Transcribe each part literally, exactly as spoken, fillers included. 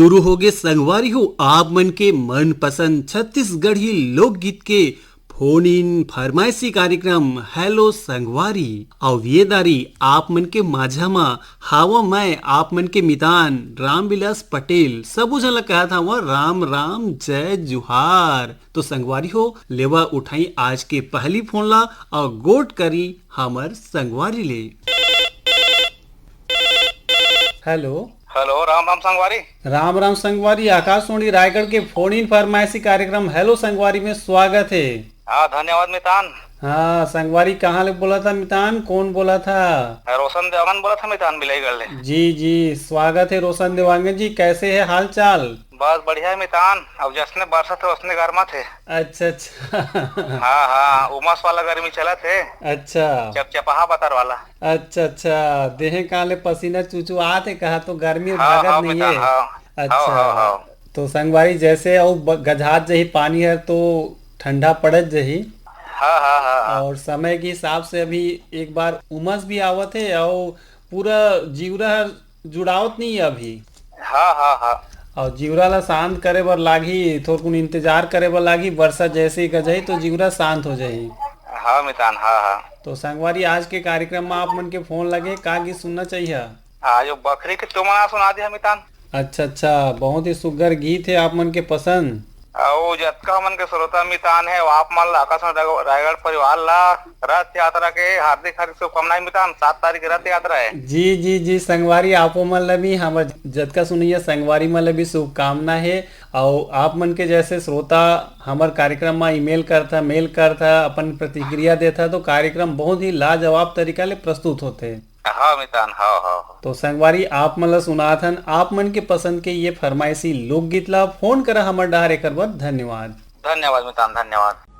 शुरू होगे संगवारी हो आप मन के मनपसंद छत्तीसगढ़ी लोकगीत के फोन इन फरमाइशी कार्यक्रम हेलो संगवारी। अउ ये दारी आप मन के माझा म हावं मैं आप मन के मितान रामविलास पटेल। सबो झन ल कहत हावं राम राम जय जुहार। तो संगवारी हो, लेवा उठाई आज के पहली फोन ला अउ गोठ करी हमर संगवारी ले। हेलो। हेलो, राम राम संगवारी। राम राम संगवारी, आकाशवाणी रायगढ़ के फोन इन फरमाइशी कार्यक्रम हेलो संगवारी में स्वागत हे। हाँ, धन्यवाद मितान। हाँ संगवारी, कहाँ ले बोलत हा मितान, कौन बोलत हा? रोशन देवांगन बोलत हा मितान, बिलाईगढ़ ले। जी जी, स्वागत हे रोशन देवांगन जी, कैसे हे हाल चाल? बस बढ़िया हे मितान, अब जसने बरसत हे ओसने गरमत हे। अच्छा अच्छा। हाँ हाँ, उमस वाला गर्मी चलत हे। अच्छा। चपचपाहा बतर वाला। अच्छा अच्छा, देहे कहाँ ले पसीना चुचुआत हे, कहा तो गर्मी हाँ भागत हाँ नहीं मितान, हे। हाँ। अच्छा। हाँ हाँ हाँ। तो संगवारी, जैसे अउ ब-, गझात जही पानी हर तो ठंडा पड़त जही। हाँ हाँ हाँ हाँ। और समय के हिसाब से अभी एक बार उमस भी आवत हे अउ पूरा जीवरा हर जुड़ावत नहीं है अभी। हाँ हाँ हाँ। और जीवरा ला शांत करे बर लागही, थोरकुन इंतजार करे बर लागही, वर्षा जैसे ही गजही तो जीवरा शांत हो जाही। हाँ मितान, हाँ हाँ। तो संगवारी, आज के कार्यक्रम में आप मन के फोन लगे, का गीत सुनना चाहिए? आज वो बखरी के तुमन आ सुना दिया मितान। अच्छा अच्छा, बहुत ही सुग्घर गीत हे आप मन के पसंद। अउ जतका हमन के श्रोता मितान हे, आप मन ला आकाशवाणी रायगढ़ परिवार ला रथ यात्रा के हार्दिक हार्दिक शुभकामनाएं मितान। सात तारीख के रथ यात्रा हे। जी जी जी संगवारी, आपो मन ला भी, हमर जतका सुनइया संगवारी मन ला भी शुभकामना हे। अउ आप मन के जैसे श्रोता हमर कार्यक्रम मा ईमेल करथा, मेल करथा, अपन प्रतिक्रिया देथा, तो कार्यक्रम बहुत ही लाजवाब तरीका ले प्रस्तुत होथे। हाँ मितान, हाँ हाँ हाँ। तो संगवारी, आप मन ला सुनात हन आप मन के पसंद के ये फरमाइशी लोकगीत ला। फोन करा हमर डहार, एकर बर धन्यवाद। धन्यवाद मितान, धन्यवाद।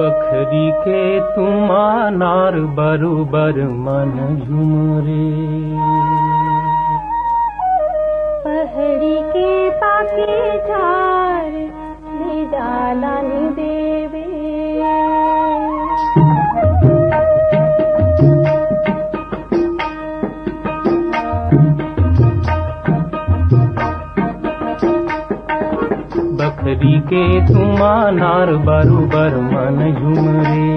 बखरी के तुमा नार बरोबर मन झुमरे। पहरी के पाके झार ले जाला नी देवे। बखरी के तुमा नार बरोबर मन झुमरे।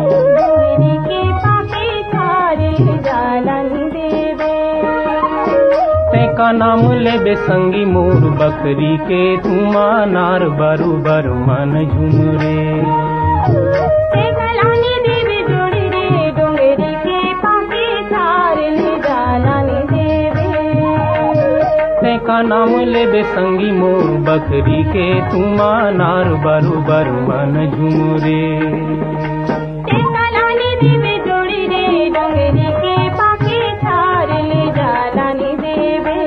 बखरी के पाके झार ले जाला नी देवे। तेका नाम लेबे संगी मोर, बखरी के तुमा नार बरोबर मन झुमरे। तेका लाने देबे जोड़ी रे, डोंगरी के पाके झार ले जाला नी देबे। तेका नाम लेबे संगी मोर, बखरी के तुमा नार बरोबर मन झुमरे। तेका लाने देबे जोड़ी रे, डोंगरी के पाके झार ले जाला नी देबे।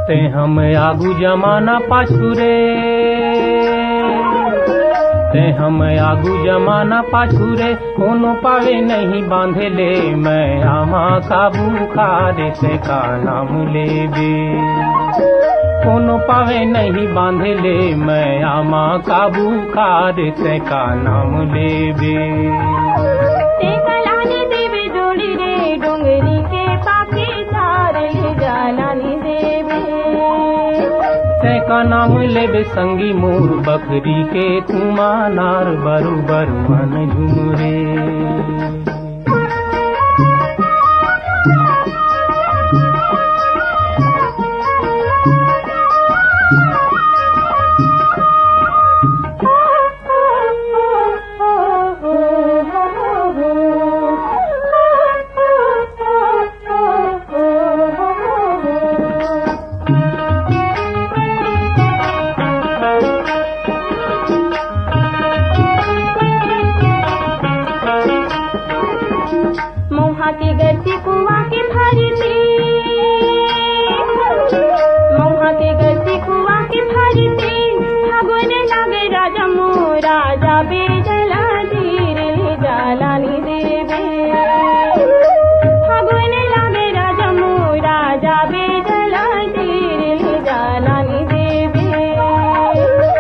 ते हम आगू जमाना पाछू रे, ते हम आगू जमाना पाछू रे, कोनो पावे नहीं बांधे ले, मैं आमा काबू खारे से का नाम लेबे। कोनो पावे नहीं बांधे ले, मैं आमा काबू खारे से का नाम लेबे। ते कलाने देवे जोड़ी रे, डोंगरी के पाके झार ले जालाने देवे। ते का नाम लेबे संगी मोर, बखरी के तुमा नार बरोबर मन झुमरे। के गलती कुआं के भरती, मौहा के गलती कुआं के भरती, फागुन लागे राजा मोरा, जाबे जला तीर ले जाला नी देबे। फागुन लागे राजा मोरा, जाबे जला तीर ले जाला नी देबे।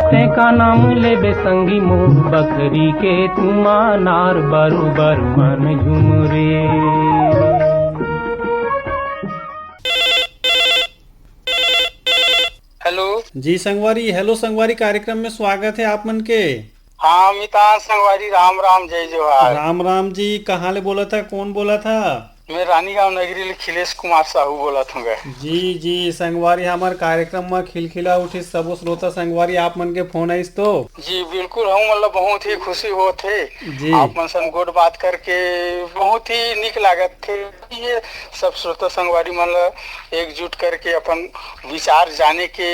तें का नाम लेबे संगी मोर, बखरी के तुमा नार, बरोबर मन झुमरे। हेलो। जी संगवारी, हेलो संगवारी, कार्यक्रम में स्वागत है आप मन के। हाँ, मितान संगवारी, राम राम, जय जोहार। राम राम जी, कहाँ ले बोलत हा, कौन बोलत हा? मैं रानीगांव नगरी ले खिलेश कुमार साहू बोलत हूँ गा। जी, जी, संगवारी, हमर कार्यक्रम म खिलखिला उठिस सबो श्रोता संगवारी, आप मन के फोन आइस तो। जी, बिल्कुल, हम मतलब बहुत ही खुशी होत हे। जी। आप मन सन गोठ बात करके बहुत ही निक लागत हे। ये सब श्रोता संगवारी मन ल एकजुट करके अपन विचार जाने के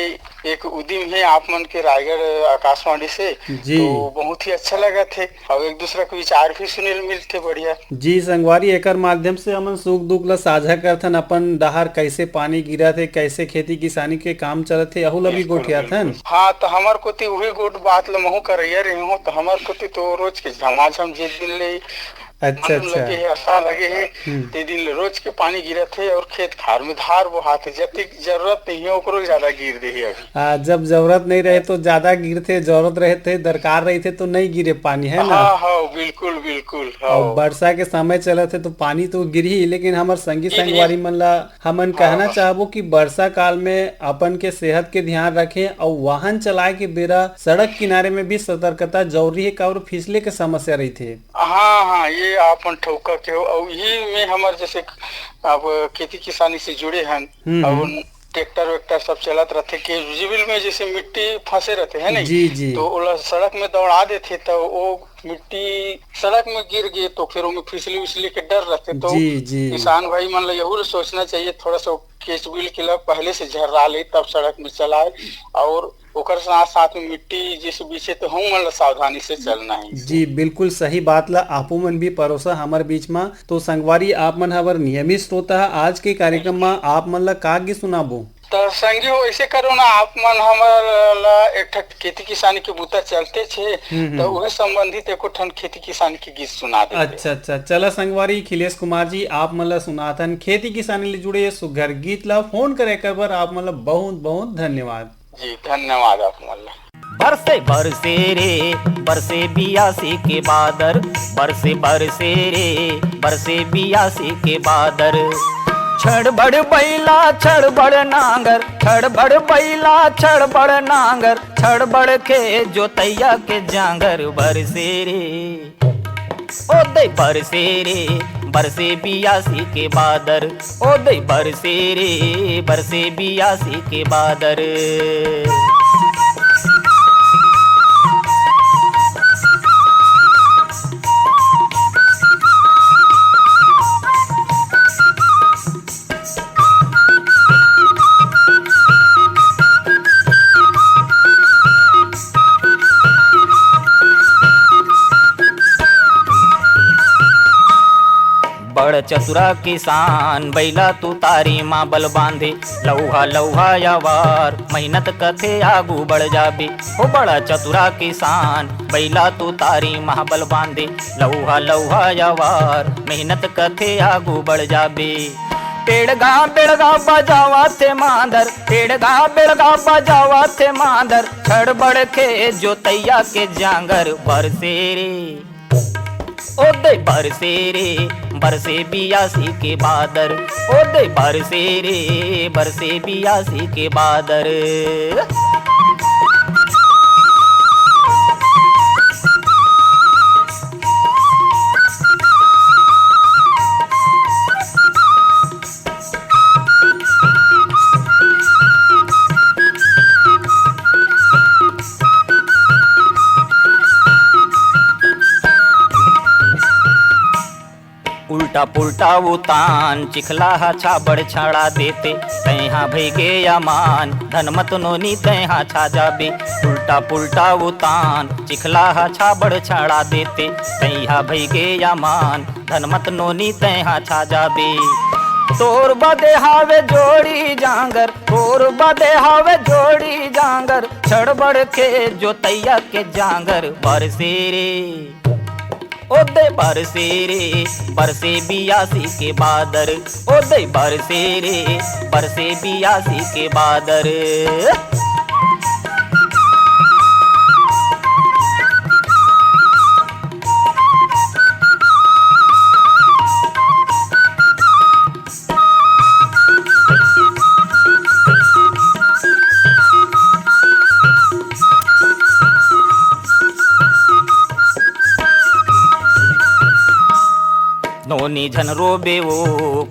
एक उदिम हे आप मन के रायगढ़ आकाशवाणी से। जी। तो बहुत ही अच्छा लगत हे। अउ एक दूसरा के विचार भी सुने ल मिलथे, बढ़िया। जी संगवारी, एकर माध्यम से हमन सुख दुख ल साझा करथन, अपन डहार कैसे पानी गिरत हे, कैसे खेती किसानी के काम चलत हे, अहू ल भी बिल्कुल, गोठियाथन। बिल्कुल। हाँ, तो हमर कोती उही गोठ बात ल महू करैया रहे हो, तो हमर कोती तो रोज के झमाझम जे दिन ले अच्छा, मालूम अच्छा। लगे हे, आशा लगे हे, हम्म। ते दिन ले रोज के पानी गिरत हे और खेत खार में धार बोहात हे, जतिक जरूरत नहीं है, ओकरो ज्यादा गिर दे हे अभी। आ, जब जरूरत नहीं रहे तो ज्यादा गिरथे, जरूरत रहथे, दरकार रहिथे तो नहीं गिरे पानी, है ना? हाँ, हाँ, बिल्कुल, बिल्कुल, हाँ। और वर्षा के समय चलत हे तो पानी तो गिरही, लेकिन हमर संगी गिरही। संगवारी मन ला हमन हाँ, कहना हाँ। चाहबो कि वर्षा काल में अपन के सेहत के ध्यान रखें और वाहन चलाए के बेरा सड़क किनारे में भी सतर्कता जरूरी है, काबर फिसले के समस्या रहिथे। हाँ, हाँ, ये आपन ठौका के हो, और यही में हमर जैसे अब खेती किसानी से जुड़े हन, हम्म, और हम्म। ट्रैक्टर वैक्टर सब चलत रहथे, के जिबिल में जैसे मिट्टी फंसे रहथे, है नहीं? जी, जी। तो ओला सड़क में दौड़ा देथे, तो वो मिट्टी सड़क में गिर गए, तो फिर ओमे फिसली उसली के डर रहथे। तो जी, जी। किसान भाई मन ला यहू सोचना चाहिए, थोड़ा सा केचबिल के ला पहले से झर्रा ले, तब सड़क में चलाए, और ओकर साथ साथ में मिट्टी जैसे बिछे, तो हम मन ला सावधानी से चलना है। जी, बिल्कुल सही बात ला आपो मन भी परोसा हमर बीच मा। तो संगवारी, आप मन हवर नियमित श्रोता ह, आज के कार्यक्रम मा आप मन ला का गीत सुनाबो? तो संगी हो, ऐसे करो ना, आप मन हमर ला एक ठक खेती किसानी के बूता चलते छे, हम्म, तो हम्म। उहे संबंधित एको ठन खेती किसानी के गीत सुना देते। अच्छा, अच्छा, चला संगवारी, खिलेश कुमार जी, आप मन ला सुनाथन खेती किसानी ले जुड़े ये सुघर गीत ला। फोन करे कर बर आप मन ला बहुत बहुत धन्यवाद। जी, धन्यवाद आप मन ला। बरसे बरसे रे, बरसे बियासी के बादर, बरसे बरसे रे, बरसे बियासी के बादर। छड़बड़ बैला, छड़बड़ नांगर, छड़बड़ बैला, छड़बड़ नांगर, छड़बड़ के जोतैया के जांगर बरसे रे। ओ दे बरसे रे, बरसे बियासी के बादर, ओ दे बरसे रे, बरसे बियासी के बादर। बड़ चतुरा किसान बैला तू तारी मा बल बांधे, लौहा लौहा यावार मेहनत कथे आगू बढ़ जाबे। हो बड़ा चतुरा किसान बैला तू तारी मा बल बांधे, लौहा लौहा यावार मेहनत कथे आगू बढ़ जाबे। पेड़गा बेड़गा बजावा थे मांदर, पेड़गा बेड़गा बजावा थे मांदर, छड़बड़ के जोतैया के जांगर बरसे रे। ओ दे बरसे रे, बरसे बियासी के बादर, ओ दे बरसे रे, बरसे बियासी के बादर। उल्टा पुल्टा उतान, चिखला हा छाबड़ छाड़ा देते, तैहा भई गे अमान, धन मत नोनी तैहा छा जाबे। उल्टा पुल्टा उतान, चिखला हा छाबड़ छाड़ा देते, तैहा भई गे अमान, धनमत नोनी तैहा छा जाबे। तोर बदे हावे जोड़ी जांगर, तोर बदे हावे जोड़ी जांगर, छड़बड़ के जोतैया के जांगर बरसे रे। ओदे बरसे रे, बरसे बियासी के बादर, ओदे बरसे रे, बरसे बियासी के बादर। नोनी झन रोबे वो,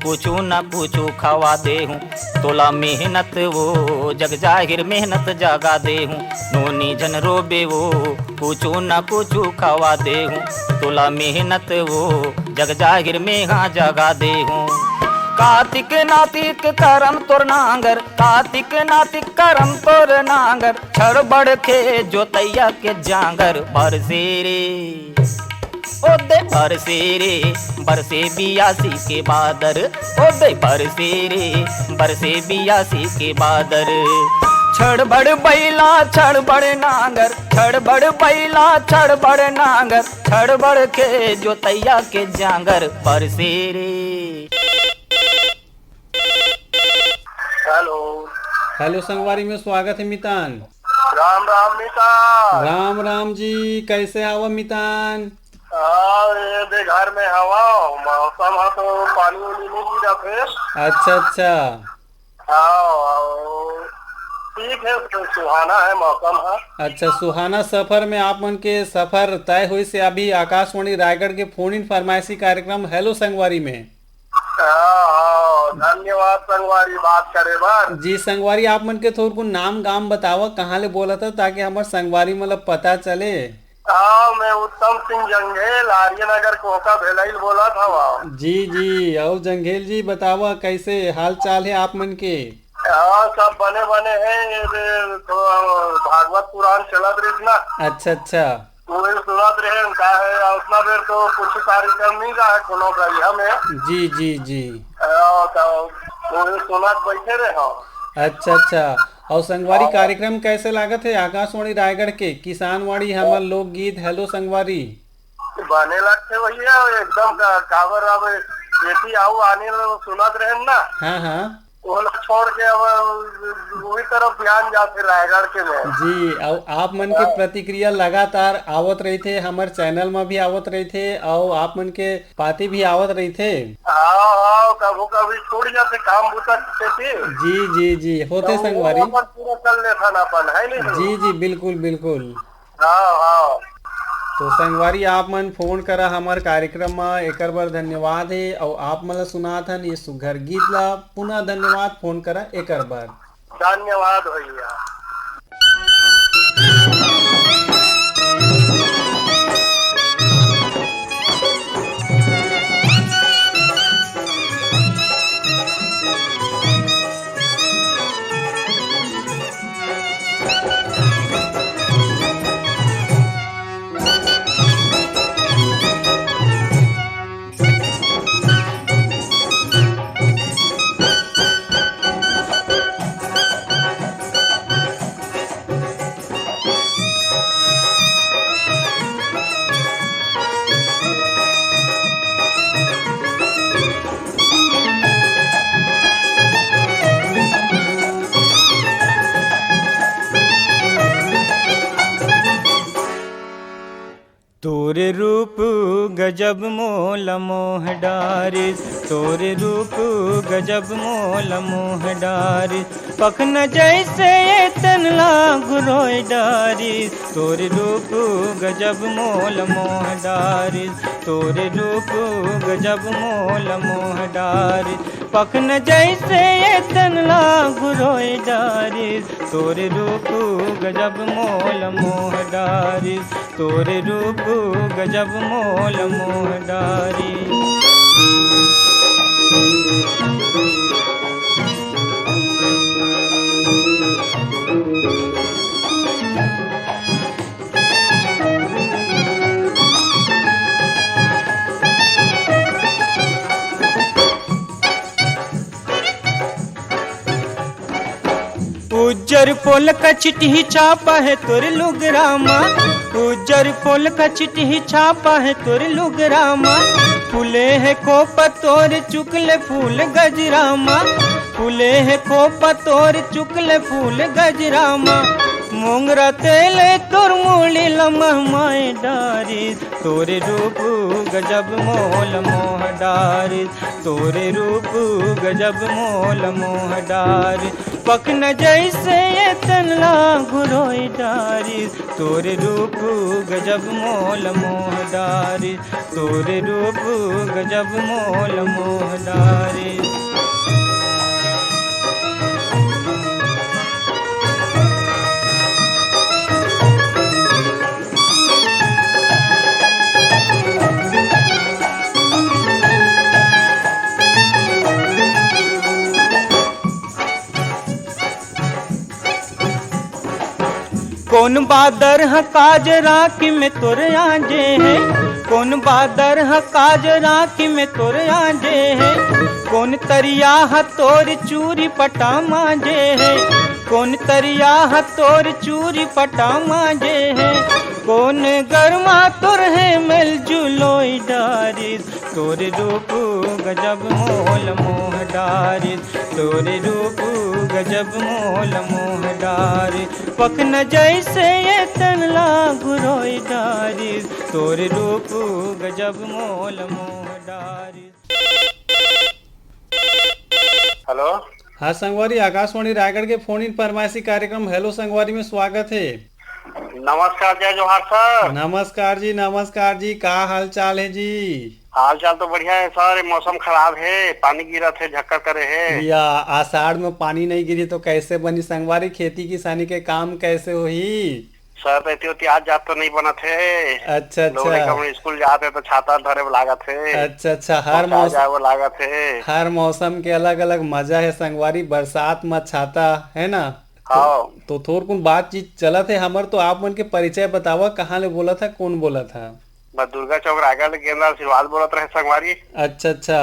कुछु न कुछु खवा देहूँ। तोला मेहनत वो, जग जाहिर मेहनत जगा देहूँ। नोनी झन रोबे वो, कुछु न कुछु खवा देहूँ। तोला मेहनत वो, जग जाहिर मेहा जगा देहूँ। कातिक नातिक करम तोर नांगर, कातिक नातिक करम तोर नांगर, छड़बड़ के जोतैया के जांगर बरसे रे। ओदे बरसे रे, बरसे बियासी के बादर, ओदे बरसे रे, बरसे बियासी के बादर। छड़बड़ बैला, छड़बड़ नांगर, छड़बड़ बैला, छड़बड़ नांगर, छड़बड़ के जोतैया के जांगर बरसे रे। हेलो। हेलो संगवारी में स्वागत है मितान। राम राम मितान। राम राम जी, कैसे हवा मितान? हाँ, ये दे घर में हवा, मौसम है तो पानी उनी नहीं गिरा फिर। अच्छा अच्छा। हाँ, और ठीक है, तो सुहाना है मौसम है। अच्छा, सुहाना सफर में आप मन के सफर तय होइस हे। अभी आकाशवाणी रायगढ़ के फोन इन फरमाइशी कार्यक्रम हेलो संगवारी में। हाँ, हाँ, धन्यवाद संगवारी बात करे बर। जी संगवारी, आप मन के थोरकुन नाम गाम बतावा, कहाँ ले बोलत हव, ताकि हमर संगवारी मन ला पता चले। हाँ, मैं उत्तम सिंह जंघेल, आर्य नगर कोहका भेलई ले बोलत हवं। जी जी, अउ जंघेल जी बतावा, कैसे हाल चाल है आप मन के? हाँ, सब बने बने हैं। ये दे तो भागवत पुराण चलत रहिस ना। अच्छा अच्छा। वही सुनत रहे, का है, उतना देर तो कुछ कार्यक्रम नहीं रहा कोनो गलिया में। जी जी जी। हाँ, तो वही सुनत बैठे रहे हम। अच्छा अच्छा। अउ संगवारी, हाँ। कार्यक्रम कैसे लागत है आकाशवाणी रायगढ़ के किसानवाणी हमर लोकगीत हेलो संगवारी? बने लगथे भैया, एकदम का-, काबर अब एती आऊ आने ल सुनत रहेन ना। हाँ हाँ। ओला छोड़ के अब वही तरफ ध्यान जाथे रायगढ़ के में। जी, अउ आप मन के हाँ। प्रतिक्रिया लगातार आवत रहिथे, हमर चैनल म भी आवत रहिथे, अउ आप मन के पाती भी आवत रहिथे। हाँ, हाँ, कभू कभी छूट जाथे काम बूता के सेती। जी, जी, जी, होथे तो वो संगवारी। अपन पूरा कर लेथन अपन, है नहीं? जी, जी, बिल्कुल, बिल्कुल। हाँ, हाँ। तो संगवारी, आप मन फोन करा हमर कार्यक्रम म, एकर बर धन्यवाद हे। अउ आप मन ल सुनात हन ये सुघर गीत ल, पुनः धन्यवाद फोन करा एकर बर। धन्यवाद भैया। तोर रूप गजब मोल मोह डारिस, तोर रूप गजब मोल मोह डारिस, पखना जैसे ये तन ला घुरोय डारिस। तोर रूप गजब मोल मोह डारिस, तोर रूप गजब मोल मोह डारिस, पखना जैसे ये तन ला घुरोय डारिस। तोर रूप गजब मोल मोह डारिस, तोर रूप गजब मोल मोह डारिस। उज्जर पोल कचटही छापा हे तोर लुगरा मा, उज्जर पोल कचटही छापा हे तोर लुगरा मा। फूले हे खोपा तोर चुकले फूल गजरा मा, फूले हे खोपा तोर चुकले फूल गजरा मा। मोंगरा तेले तोर मुड़ी ला महमाए डारिस, तोरे रूप गजब मोल मोह डारिस, तोरे रूप गजब मोल मोह डारिस। पखना जइसे ये तन ला घुरोई डारिस, तोरे रूप गजब मोल मोह डारिस, तोरे रूप गजब मोल मोह डारिस। कोन बादर ह काज राखी में तोर आजे हे, कोन बादर ह काज राखी में तोर आजे हे, कोन तरिया ह तोर चूरी पटा माजे हे, कोन तरिया ह तोर चूरी पटा माजे हे, कोन गरमा तोर हे मेल जुलोई डारिस, तोरे रूप गजब मोल मोह डारिस, तोरे रूप गजब मोल मोह डारिस। पखना जइसे ये तन ला घुरोई डारिस, तोरे रूप गजब मोल मोह डारिस। हेलो। हाँ संगवारी, आकाशवाणी रायगढ़ के फोन इन फरमाइशी कार्यक्रम हेलो संगवारी में स्वागत हे। नमस्कार, जय जोहार सर। नमस्कार जी, नमस्कार जी, का हाल चाल हे जी? हाल चाल तो बढ़िया हे सर, ये मौसम खराब हे, पानी गिरत हे, झक्कर करे हे। या आषाढ़ में पानी नहीं गिरी तो कैसे बनी संगवारी, खेती किसानी के काम कैसे होही? सर, तो एती ओती आज जात तो नहीं बनत हे। अच्छा, लोग अच्छा। लइका मन स्कूल जात हे तो छाता धरे बर लागत हे। अच्छा, अच्छा, हर पहुंचा मौसम, जाए बर लागत हे। हर मौसम के अलग-अलग मजा हे संगवारी, बरसात म छाता, है ना? तो, हाँ। तो थोरकुन बातचीत चलत हे हमर, तो आप मन के परिचय बतावा, कहाँ ले बोलत हा, कौन बोलत हा? मैं दुर्गा चौक रायगढ़ ले गेंदा आशीर्वाद बोलत रहे संगवारी। अच्छा, अच्छा,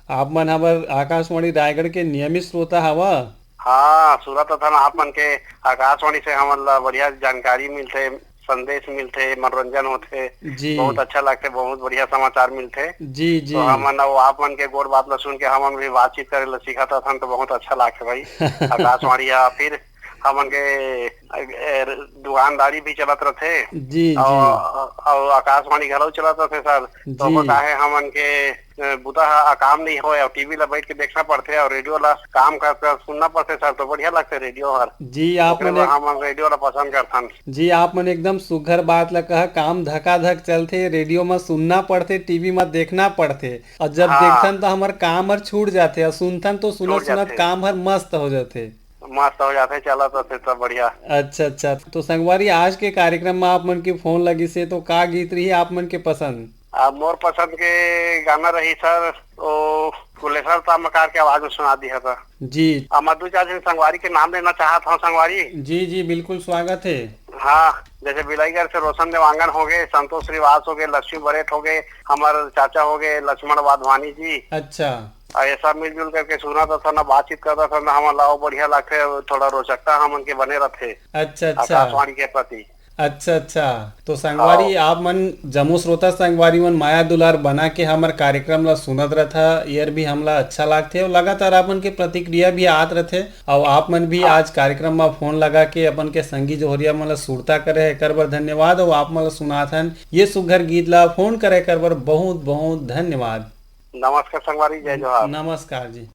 आप मन हमर आकाशवाणी रायगढ़ के नियमित श्रोता हवा? हाँ, सुनत हन आप मन के आकाशवाणी से हमन ला बढ़िया जानकारी मिलथे, संदेश मिलथे, मनोरंजन होथे, जी। बहुत अच्छा लगथे, बहुत बढ़िया समाचार मिलथे। जी, जी। तो हमन अउ आप मन के गोठ बात ला सुन के हमन भी बातचीत करे ला सीखत हन, तो बहुत अच्छा लगथे भाई। आकाशवाणी ह फिर हमन के, ए, दुकानदारी भी चलत रथे। जी, अउ, जी। अउ आकाशवाणी घलो चलत रथे सर। तो जी। ओमा काहे हमन के अ, बुता ह, आ, काम नहीं होय, अउ टीवी ला बैठ के देखना पड़थे, अउ रेडियो ला काम कर, कर सुनना पड़थे सर, तो बढ़िया लगथे रेडियो हर। जी, आप ओकरे मन बर एक हमन रेडियो ला पसंद करथन। जी, आप मन एकदम सुघर बात ला कहा, काम धकाधक चलथे, रेडियो म सुनना पड़थे, टीवी म देखना पड़थे, अउ जब हाँ। देखथन त हमर काम हर छूट जाथे, अउ सुनथन तो सुनत छूट सुनत जाथे। काम हर मस्त हो जाथे। मस्त हो जाथे, चलत रथे सब बढ़िया। अच्छा, अच्छा, तो संगवारी आज के कार्यक्रम म आप मन के फोन लगिस हे, तो का गीत रही आप मन के पसंद? आ, मोर पसंद के गाना रही सर, ओ कुलेश्वर ताम्रकार के आवाज में सुना दिया था। जी। आ, मैं दू चार झन संगवारी के नाम लेना चाहत हूँ संगवारी। जी, जी, बिल्कुल स्वागत है। हाँ, जैसे बिलाईगढ़ से रोशन देवांगन हो गए, संतोष श्रीवास हो गए, लक्ष्मी बरेठ हो गए, हमारे चाचा हो गए लक्ष्मण वाधवानी जी। अच्छा। आ, ये सब मिलजुल करके सुना था, था ना, बातचीत करता था ना, हमारा लाओ बढ़िया लगते, थोड़ा रोचकता हमन के बने रहते। अच्छा, अच्छा। आकाशवाणी के प्रति। अच्छा, अच्छा। तो संगवारी, हाँ। आप मन जम्मो श्रोता संगवारी मन माया दुलार बना के हमर कार्यक्रम ला सुनत रथा, एहर भी हमला अच्छा लागथे अउ लगातार आप मन के प्रतिक्रिया भी आत रथे। अउ आप मन भी हाँ। आज कार्यक्रम मा फोन लगा के अपन के संगी जोहरिया मन ला सुरता करे, एकर बर धन्यवाद। अउ आप मन ला सुनाथन ये सुघर गीत ला फोन करे कर बर बहुत बहुत धन्यवाद। नमस्कार संगवारी, जय जोहार। नमस्कार जी।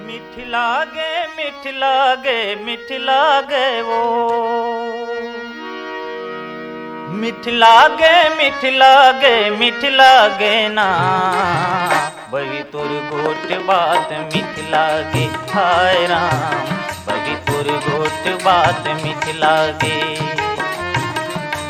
मिठ लागे, मिठ लागे, मिठ लागे वो। मिठ लागे, मिठ लागे, मिठ लागे ना। बही तोर गोठ बात मिठ लागे, हाय राम। बही तोर गोठ बात मिठ लागे।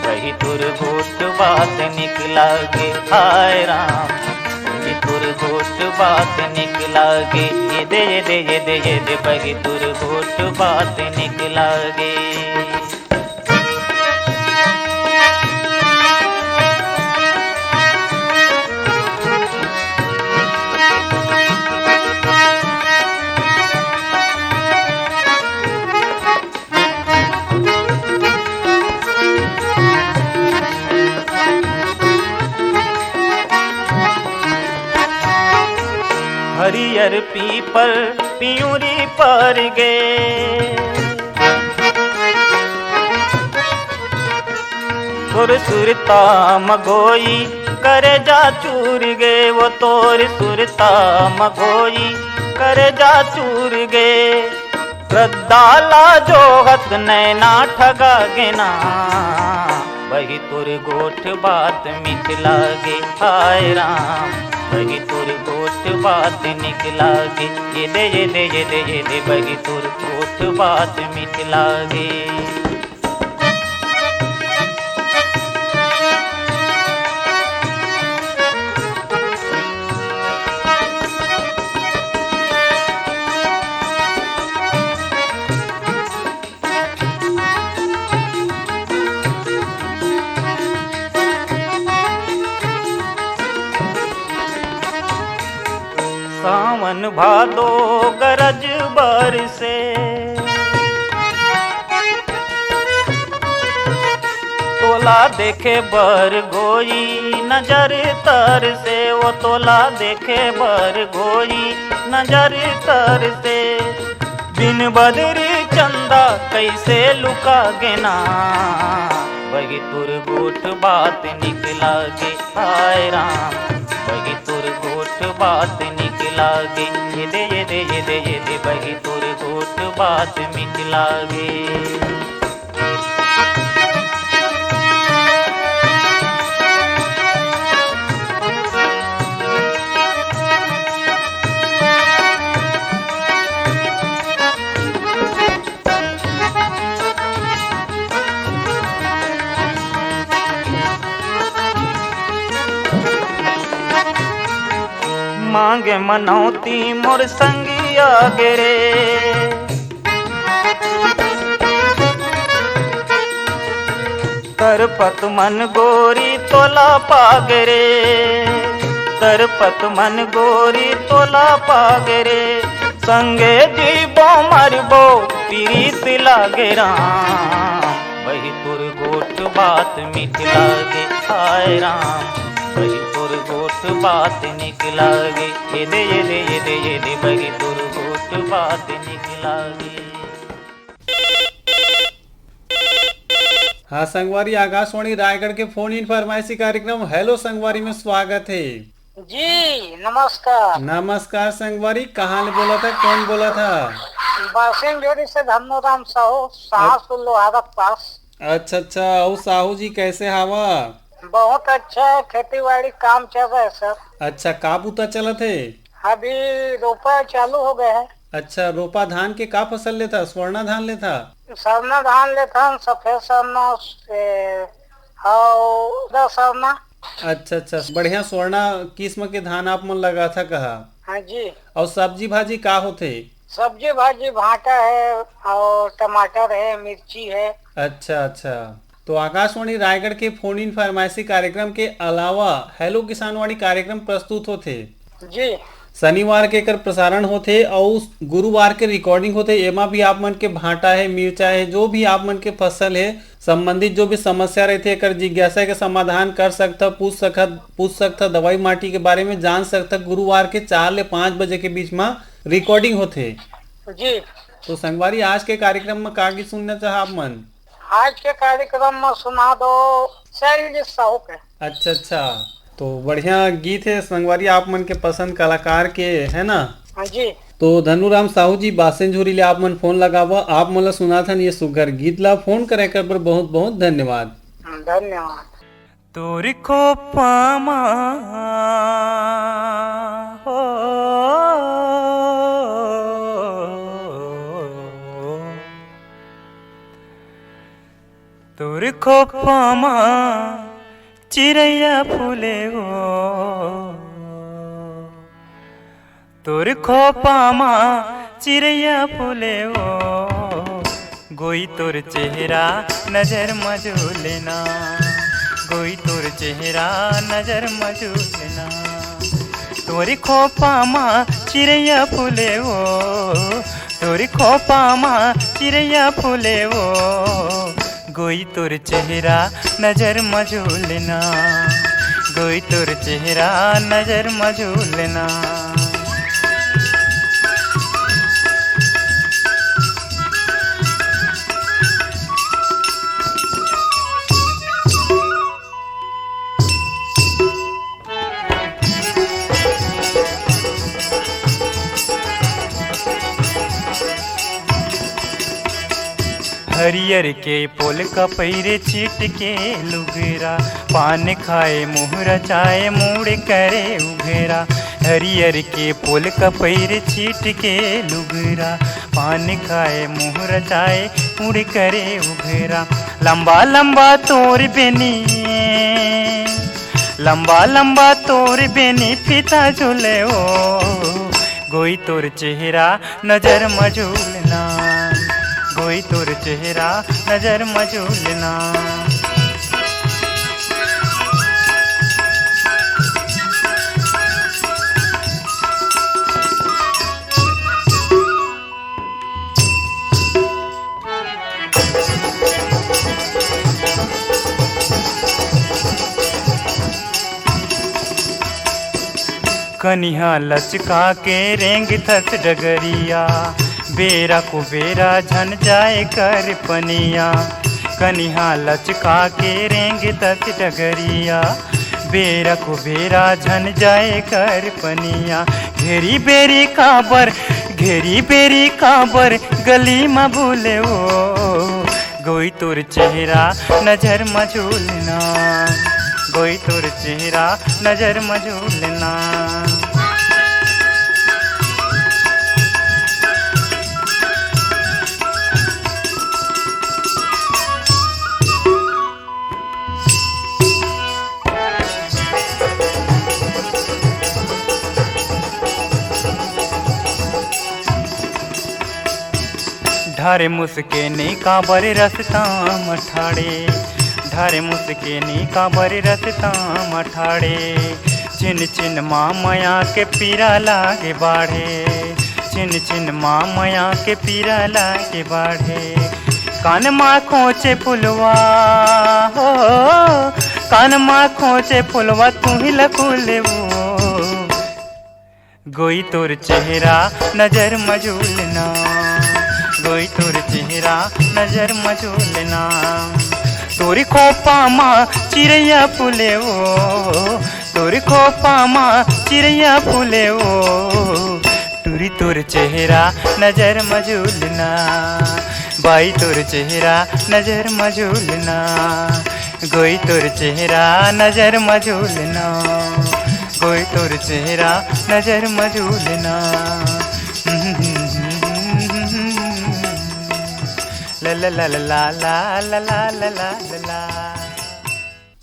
बही तोर गोठ बात निक लागे, हाय राम। बही तोर गोठ बात निक लागे, ये दे, ये दे, ये दे, ये दे, बही तोर गोठ बात निक लागे। पीपर पियूरी पर गे। तोर सुरता मगोई करे जा चूर गे, वो तोर सुरता मगोई करे जा चूर गे। श्रद्धा ला जोहत नैना ठगा गेना, बही तोर गोठ बात मिठ लागे, हाय राम। बही तोर गोठ बात निक लागे, ये दे, ये दे, ये दे, ये दे, बही तोर गोठ बात मिठ लागे। सावन भादो गरज बरसे, तोला देखे बर गोई नजर तरसे, वो तोला देखे बर गोई नजर तरसे। बिन बदरी चंदा कैसे लुका गेना, बही तोर गोठ बात निक लागे, हाय राम। बही तोर गोठ बात निक लागे, ये दे, ये दे, ये दे, ये दे, बही तोर गोठ बात मिठ लागे। मांगे मनौती मोर संगिया गे रे, तरपत मन गोरी तोला पागे रे, तरपत मन गोरी तोला पागे रे। संगे जीबो मरबो पीरित लागे राम। बही तोर गोठ बात मिठ लागे, हाय राम। बही तोर गोठ बात निक लागे, ये दे, ये दे, ये दे, ये दे, बही तोर गोठ बात निक लागे। हाँ संगवारी, आकाशवाणी रायगढ़ के फोन इन फरमाइशी कार्यक्रम हेलो संगवारी में स्वागत है। जी, नमस्कार। नमस्कार संगवारी, कहाँ ले बोला था, कौन बोला था? बासिंग डेरी से धन्नूराम साहू, सास लोहारा पास। अच्छा, अच्छा, अउ साहू जी कैसे हावा? बहुत अच्छा है, खेती बाड़ी काम चल रहा है सर। अच्छा, का बूता चलत है? अभी रोपा चालू हो गया है। अच्छा, रोपा धान के का फसल लेथा? स्वर्णा धान लेथा? स्वर्णा धान लेथा, सफेद स्वर्णा, ए, अउ उदा स्वर्णा। अच्छा, अच्छा, बढ़िया स्वर्णा किस्म के धान आप मन लगाथा कहा? हाँ जी। अउ सब्जी भाजी का होथे? सब्जी भाजी भांटा है और टमाटर है, मिर्ची है। अच्छा, अच्छा। तो आकाशवाणी रायगढ़ के फोन इन फरमाइशी कार्यक्रम के अलावा हेलो किसानवाणी कार्यक्रम प्रस्तुत होथे। जी। शनिवार के एकर प्रसारण होथे अउ गुरुवार के रिकॉर्डिंग होथे। एमा भी आप मन के भांटा है, मिर्चा है, जो भी आप मन के फसल है, संबंधित जो भी समस्या रहिथे, एकर जिज्ञासा के समाधान कर सकथव, पूछ सकत, पूछ सकथव, दवाई माटी के बारे में जान सकथव। गुरुवार के चार ले पाँच बजे के बीच म रिकॉर्डिंग होथे। जी। तो संगवारी, आज के कार्यक्रम म का गीत सुनना चाह आप मन? आज के कार्यक्रम म सुना दो शैलजीत साहू के। अच्छा, अच्छा, तो बढ़िया गीत है संगवारी, आप मन के पसंद कलाकार के, है ना? हाँ जी। तो धनुराम साहू जी, बासेंझुरी ले आप मन फोन लगावा, आप मन ला सुनाथन ये सुघर गीत ला। फोन करे कर बर बहुत बहुत धन्यवाद। धन्यवाद। तोर खोपा मा हो, तोर खोपा मा चिरैया फूले हो, तोर खोपा मा चिरैया फूले हो, गोई तोर चेहरा नजर म झूलना, गोई तोर चेहरा नजर म झूलना। तोर खोपा मा चिरैया फूले हो, तोर खोपा मा चिरैया फूले हो, गोई तोर चेहरा नजर म झूलना, गोई तोर चेहरा नजर म झूलना। हरियर के पोल कपैरे छीट के लुगरा, पान खाए मुँह रचाए मुड़ करे उघरा। हरियर के पोल कपैरे छीट के लुगरा, पान खाए मुँह रचाए मुड़ करे उघरा। लंबा लंबा तोर बेनी, लंबा लंबा तोर बेनी फीता झूले ओ। गोई तोर चेहरा नजर मजूलना, गोई तोर चेहरा नजर मजूलना। कनिहा लचका के रेंग थस डगरिया, बेरा कुबेरा झन जाए कर पनिया। कनिहा लचका के रेंग थस डगरिया, बेरा कुबेरा झन जाए कर पनिया। घेरी बेरी काबर, घेरी बेरी काबर गली म बोले ओ। गोई तोर चेहरा नजर मजूलना, गोई तोर चेहरा नजर मजूलना। ढारे मुसके नी काबर रस्ता म ठाड़े, ढारे मुसके नी काबर रस्ता म ठाड़े। चिन चिन मा मया के पीरा लागे बाढ़े, चिन चिन मा मया के पीरा लागे बाढ़े। कान मा खोचे फुलवा हो, कान मा खोचे फुलवा तू ही लकुले वो। गोई तोर चेहरा नजर मजूलना, गोई तोर चेहरा नजर मजूलना। तोरी खोपा मा चिरैया फूले ओ, तोरी खोपा मा चिरैया फूले ओ। टूरी तोर चेहरा नजर मजूलना, बाई तोर चेहरा नजर मजूलना। गोई तोर चेहरा नजर मजूलना, गोई तोर चेहरा नजर मजूलना। ला ला ला ला ला ला ला ला ला ला।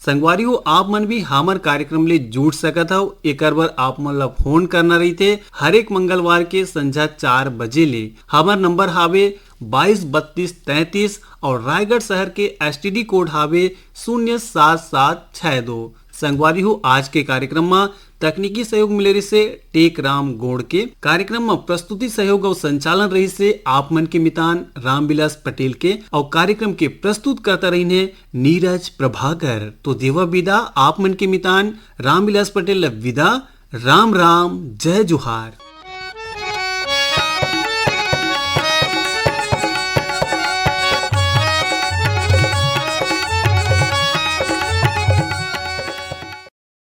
संगवारी हो, आप मन भी हमर कार्यक्रम ले जुड़ सकत हव। एकर बर आप मन ला फोन करना रहिथे हर एक मंगलवार के संझा चार बजे ले। हमर नंबर हावे बाईस बत्तीस तैंतीस और रायगढ़ शहर के एसटीडी कोड हावे शून्य सात सात छह दो। संगवारी हो, आज के कार्यक्रम म तकनीकी सहयोग मिले रिहिसे टेक राम गोड़ के। कार्यक्रम म प्रस्तुति सहयोग अउ संचालन रिहिसे आप मन के मितान रामविलास पटेल के, अउ कार्यक्रम के प्रस्तुतकर्ता रहिन हे नीरज प्रभाकर। तो देवा विदा आप मन के मितान रामविलास पटेल ल विदा। राम राम, जय जोहार।